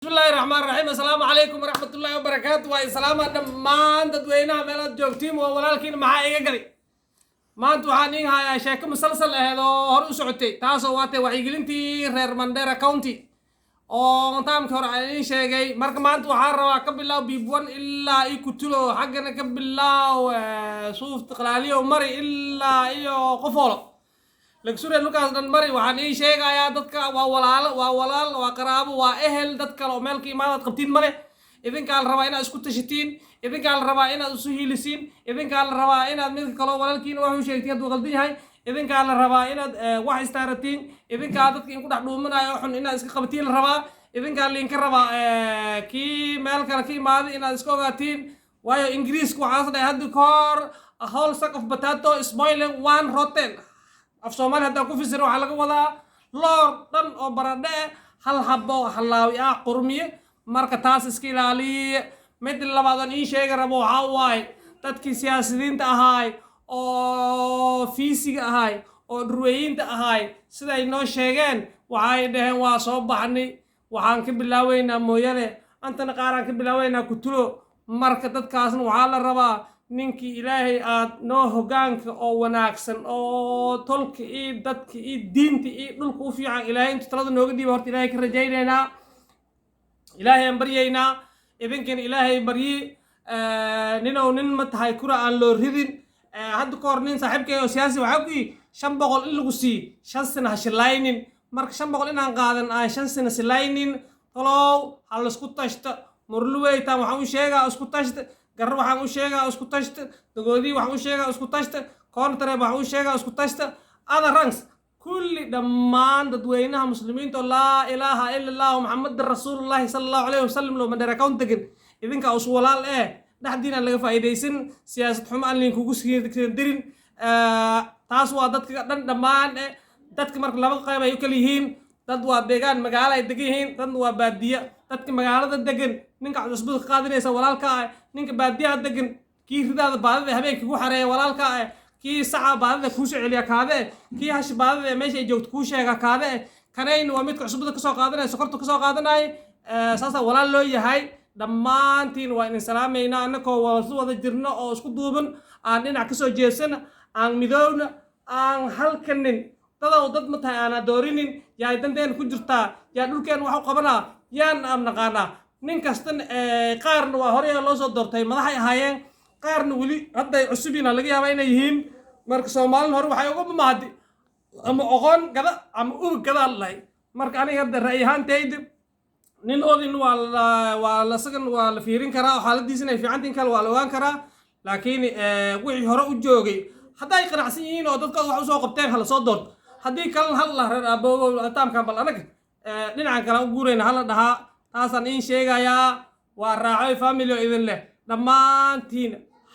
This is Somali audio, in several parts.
Bismillahi raxmaan raxiim. Assalaamu calaykum waraxmatullaahi wabarakaatu. Waa islaama dhammaan dadweynaha meelaad joogtiin. Waa walaalkiin. Maxaa iga galay? Maanta waxaan iin hayaa sheeko musalsal aheed oo hore u socotay, taasoo waatay wacyigelintii reer Mandera County oo taamkii hore aan iin sheegay. Marka maanta waxaan rabaa ka bilaab Biibwan ilaa iyo Kutulo, xaggana ka bilaaw Suufta Qalaaliyo mari ilaa iyo Qofoolo Lagsure, dhulkaas dhan mari. Waxaan ii sheegayaa dadka waa walaalo, waa walaal, waa qaraabo, waa ehel. Dad kale oo meel ka imaadaad qabtiin male. Idinkaa la rabaa inaad isku tashatiin, idinkaa la rabaa inaad isu hiilisiin, idinkaa la rabaa inaad midka kaloo walaalkiina wax u sheegtiin hadduu qaldan yahay, idinkaa la rabaa inaad wax istaaratiin, idinkaa dadka inku dhex dhuumanaayo xun inaad iska qabatiin la rabaa, idinkaa liinka rabaa kii meel kale ka imaaday inaad iska ogaatiin. Waayo, Ingiriiska waxaas dhahay hadda kahor, "A whole sack of potato is spoiling one rotten." Af Soomaali haddaan ku fasiro, waxaa laga wadaa loor dhan oo baradhe eh hal habo halaawi ah qurmiye. Marka taas iska ilaaliye. Mid labaad oon ii sheegi rabo waxaa waaye dadkii siyaasiyiinta ahaay oo fiisiga ahaay oo dhurweeyinta ahaay, siday noo sheegeen, waxay dhaheen waa soo baxnay, waxaan ka bilaaweynaa Mooyale, antana qaaraan ka bilaaweynaa Kutulo. Marka dadkaasna waxaa la rabaa ninkii Ilaahay aad noo hoggaanka oo wanaagsan oo tolka iyo dadka iyo diinta iyo dhulka u fiican, Ilaahay intuu talada nooga dhiiba horta Ilaahay ka rajaynaynaa, Ilaahay aan baryaynaa, idinkana Ilaahay baryi. Ninow nin ma tahay kura aan loo ridin. Hadda ka hor nin saaxiibkay oo siyaasi waxaa ku yidhi, 500 in lagu sii 5 sano ha shilaynin. Marka 500 inaan qaadan aan 5 sano silaynin. Tolow ha laisku tashta. Murluweytaan waxaan u sheegaa isku tashta, Garro waxaan u sheegaa isku tashta, Dagoodii waxaan u sheegaa isku tashta, Koontareeb waxaan u sheegaa isku tashta, other ranks kulli, dhammaan dadweynaha Muslimiinta oo laa ilaaha ila Allahu Maxamadan rasuulullahi sala Allahu alayhi wasalam loo Mandheera County degan, idinka us walaal eh, dhexdiina laga faa'iidaysan, siyaasad xumo aan linkugu dirin. Taas waa dadka dhan dhammaan eh. Dadka marka laba qayb ay u kala yihiin: dad waa deegaan magaalo ay degan yihiin, dadna waa baadiya. Dadka magaalada degan, ninka cusbada ka qaadanaysa walaalka ah. Ninka baadiyaha degan, kii ridaada baadida habeenkii ku xareeya walaalka ah, kii saca baadida kuu soo celiya kaade eh, kii hashi baadida ee meesha ay joogto kuu sheega kaade eh, kanayn waa midka cusbada kasoo qaadanaya, sokorta kasoo qaadanaya. Saasaa walaal loo yahay. Dhammaantiin waa idin salaamaynaa. Annakoo wada wada jirno oo isku duuban, aan dhinac kasoo jeesana, aan midoowna, aan halkanin dadow dad ma tahay aanaa doorinin. Yaa danteen ku jirtaa? Yaa dhulkeen wax u qabanaa? Yaan aan naqaanaa? Nin kastan qaarna waa horey loo soo doortay, madaxay ahaayeen, qaarna weli hadday cusubiina laga yaabaa inay yihiin. Marka Soomaalin hore waxay uga mamahadi ama oqoon gada ama ubig gadaa lahay. Marka aniga hadda ra'yi ahaantayda, nin odin waa la waa la isagan waa la fiirin karaa oo xaaladiisa inay fiicantiin kale waa la ogaan karaa, laakiin wixii hore u joogay hadday qanacsan yihiin oo dadkooda wax usoo qabteen, hala soo doorto. Haddii kalena hal la reer aaboogo taamkan bal anaga dhinacan kale u guurayna hala dhahaa. Taasaan iin sheegayaa. Waa Raacoy family oo idin leh dhammaantiin.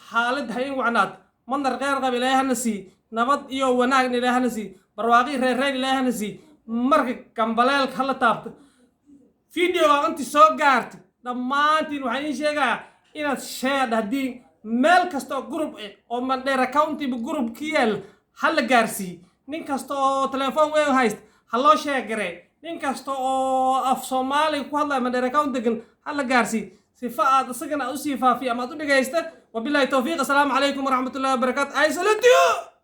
Xaalad ha in wacnaad, madnar kheyr qab Ilaahay hana sii, nabad iyo wanaagna Ilaahay hana sii, barwaaqii reerreer Ilaahay hana sii. Marka gambaleelka hala taabto, videoga intii soo gaartay dhammaantiin waxaan iin sheegayaa inaad share dhahdiin meel kasta oo group eh oo Mandheera Countyba group ka yaal ha la gaarsiiye. Nin kasta oo telefoon weyn hayst ha loo sheegaree. Nin kasta oo af Soomaaliga ku hadlaya Mandheera County degan ha la gaarsiiye, sifa aad isagana usii faafiya ama aad u dhegaysta. Wabillahi towfiiq. Assalaamu calaykum waraxmatullahi wabarakaatu. I salute you.